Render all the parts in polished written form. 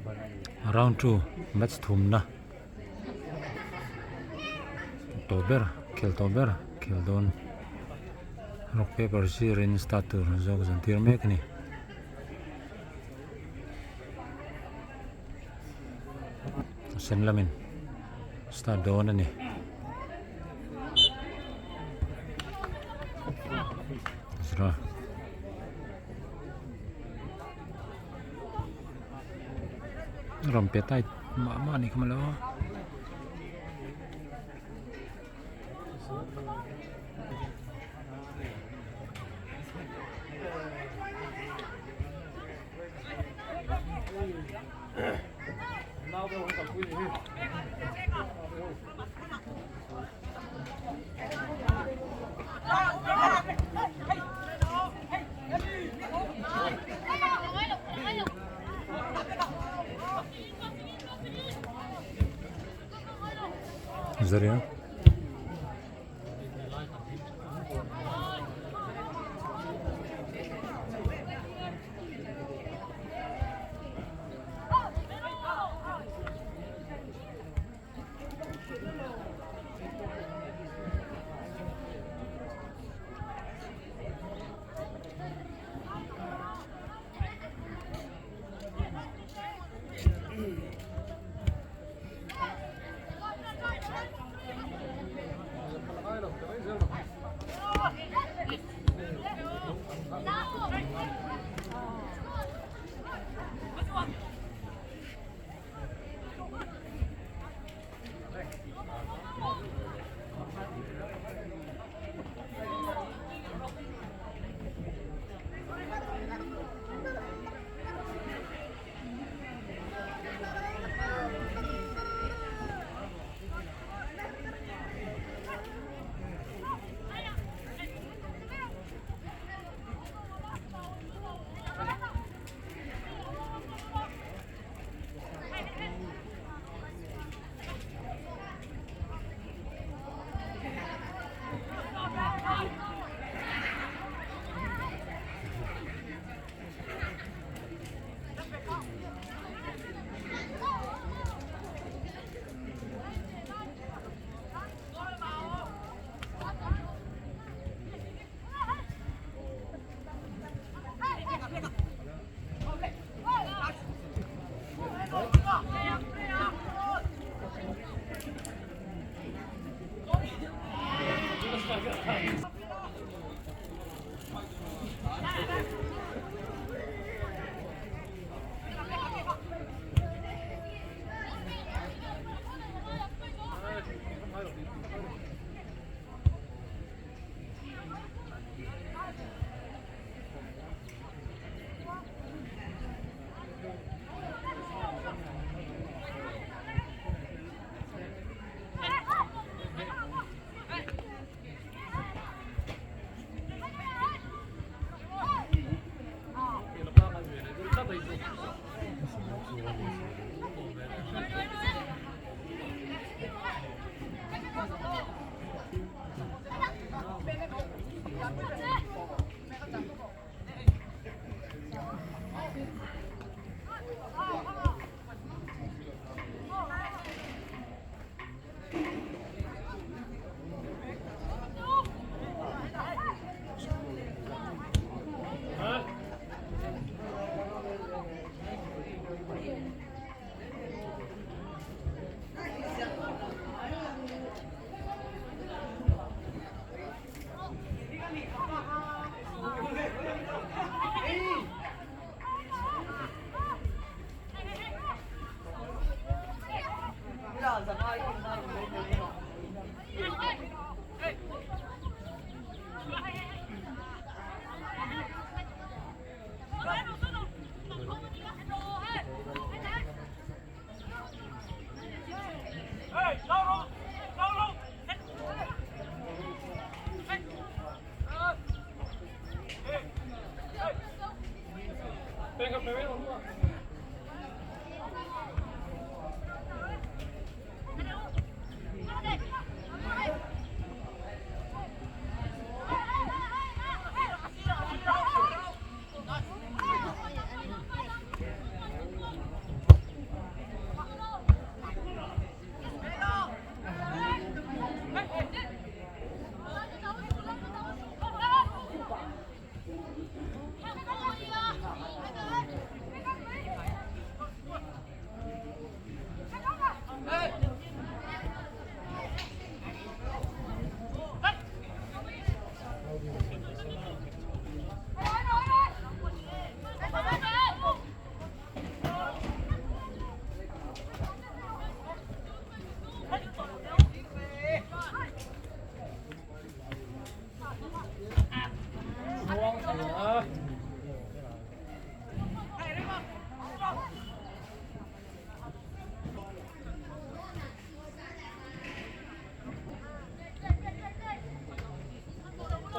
Round 2 match thumna tawh ber khel tawh ber khel dawn rock paper scissors in start tur zawk zan tir mek a ni. A sen lamin start dawn a ni. Zra. Rawn pe tight mah mah a ni kha maw lo. Zaria.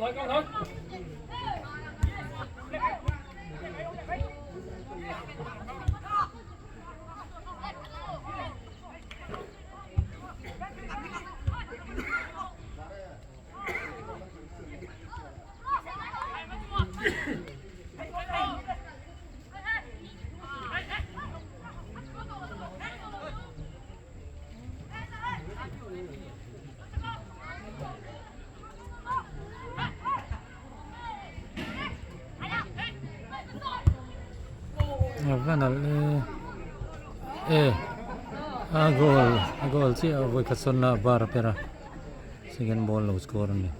A va nalh e e a goal a goal chiah a vawikhat sawn na bar a per a second ball lo score a ni.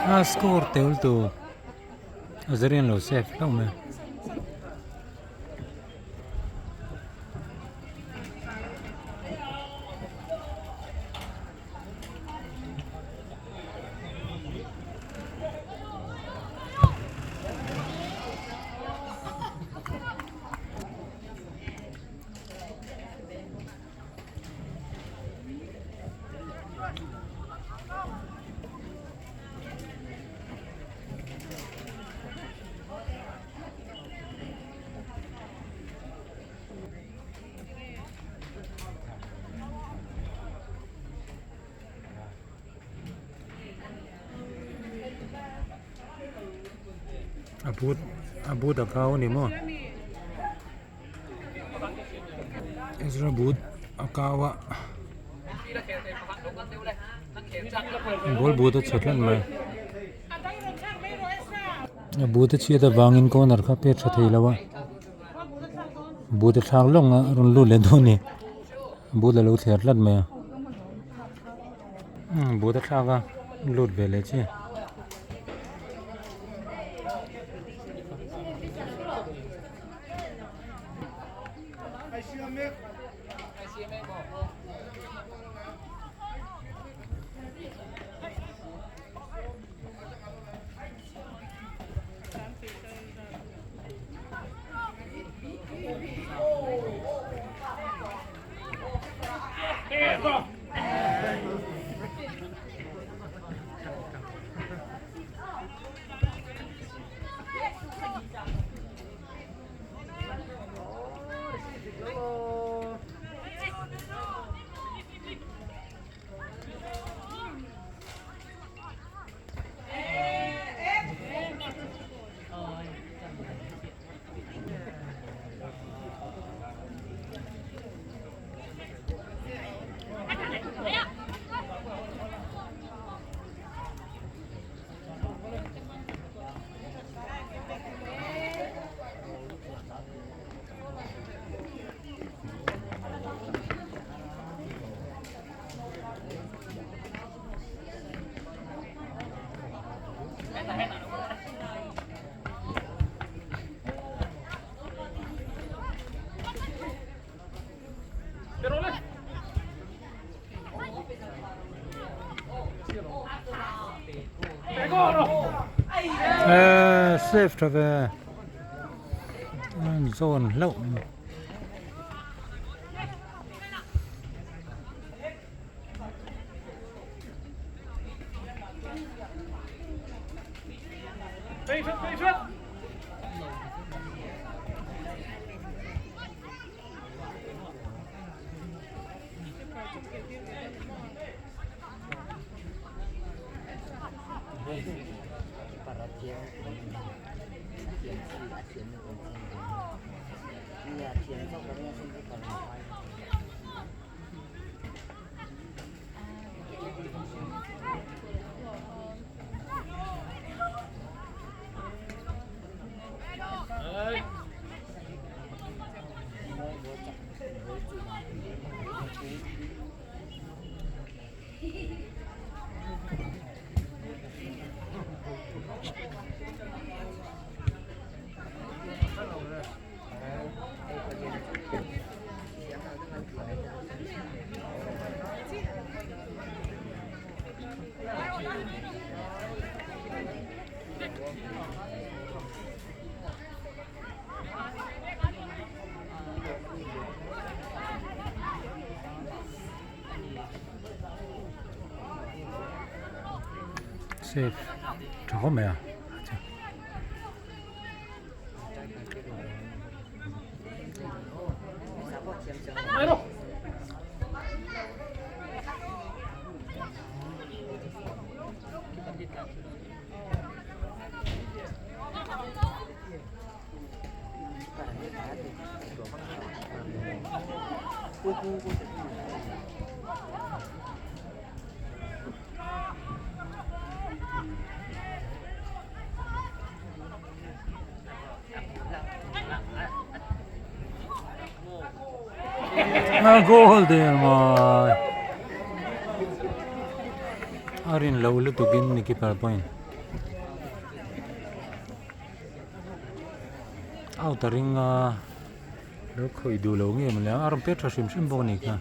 A score tel tu a zarian lo save hlauh mai. A boot a boot a kau a ni maw Ezra boot. a kau a ball but a chhe tlat mai a but a chhiat avangin corner kha pek tha thei lo a but a thlak lawng a rawn lut leh dawn a ni but a lo thler tlat mai a but a thlak a lut ve leh chiah. Ehh safe tha ve an zawn hlauh. Safe tha khawp mai a. A goal der mai a rin lo lutukin ni keeper pawhin out a ring a lo khawih duh lo nge mawle a rawn pet tha hrim hrim bawk a ni kha.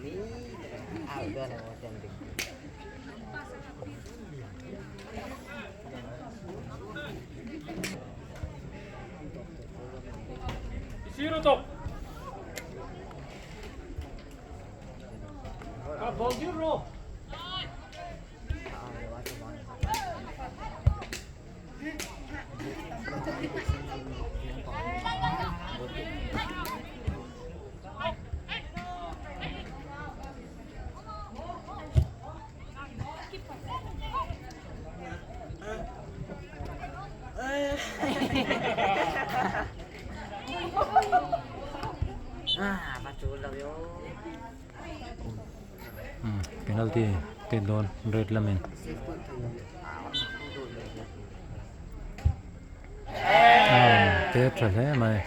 Penalty pek dawn red lamin. Ah, te tha hle mai.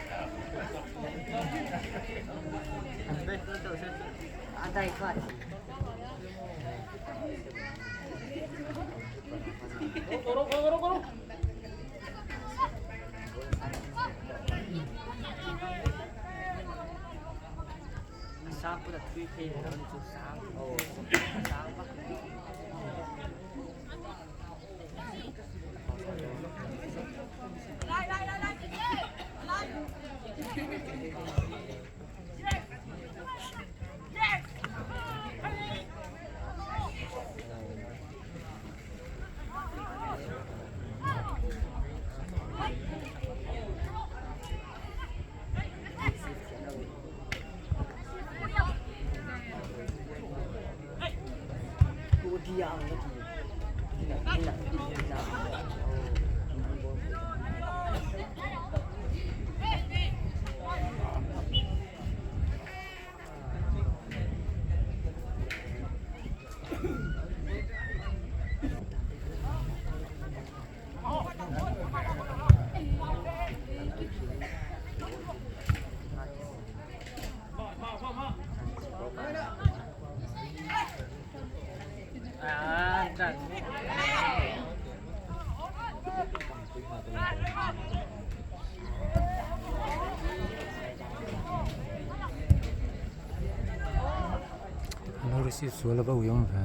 An lo receive sual a va ui awm ve.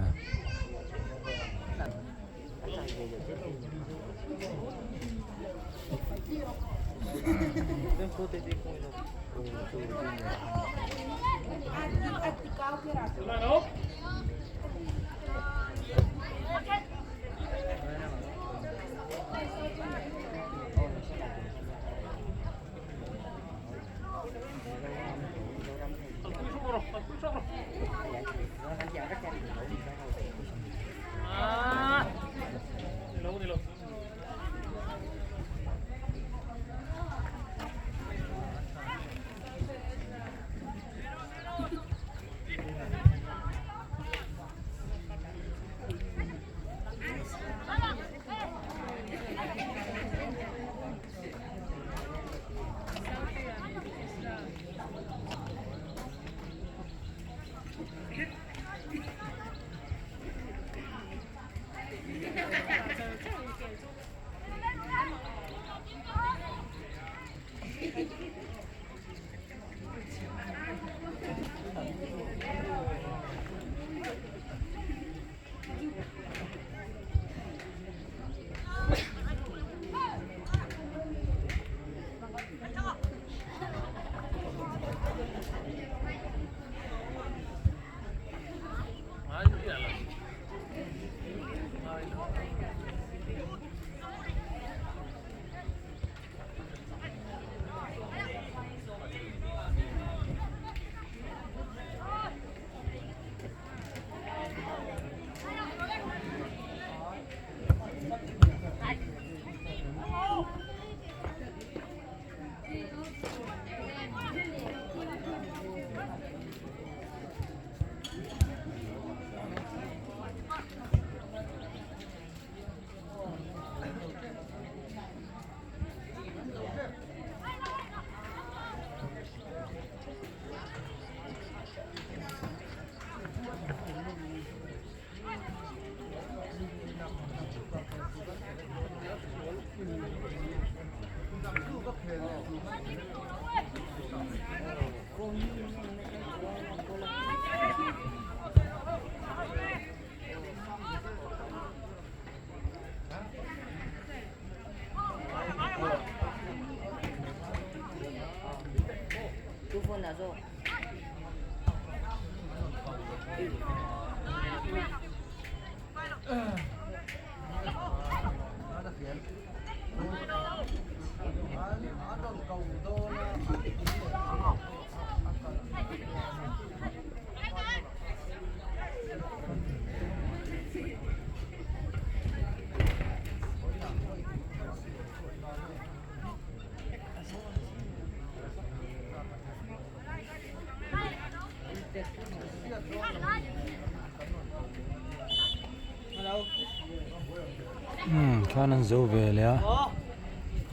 Tikhan an zo ve leh a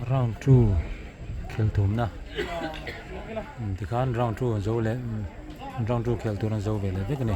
round 2 khel tumna tikhan round 2 an zo leh round 2 khel tur an zo ve leh vek a ni.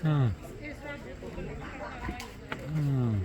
Hmm. Hmm.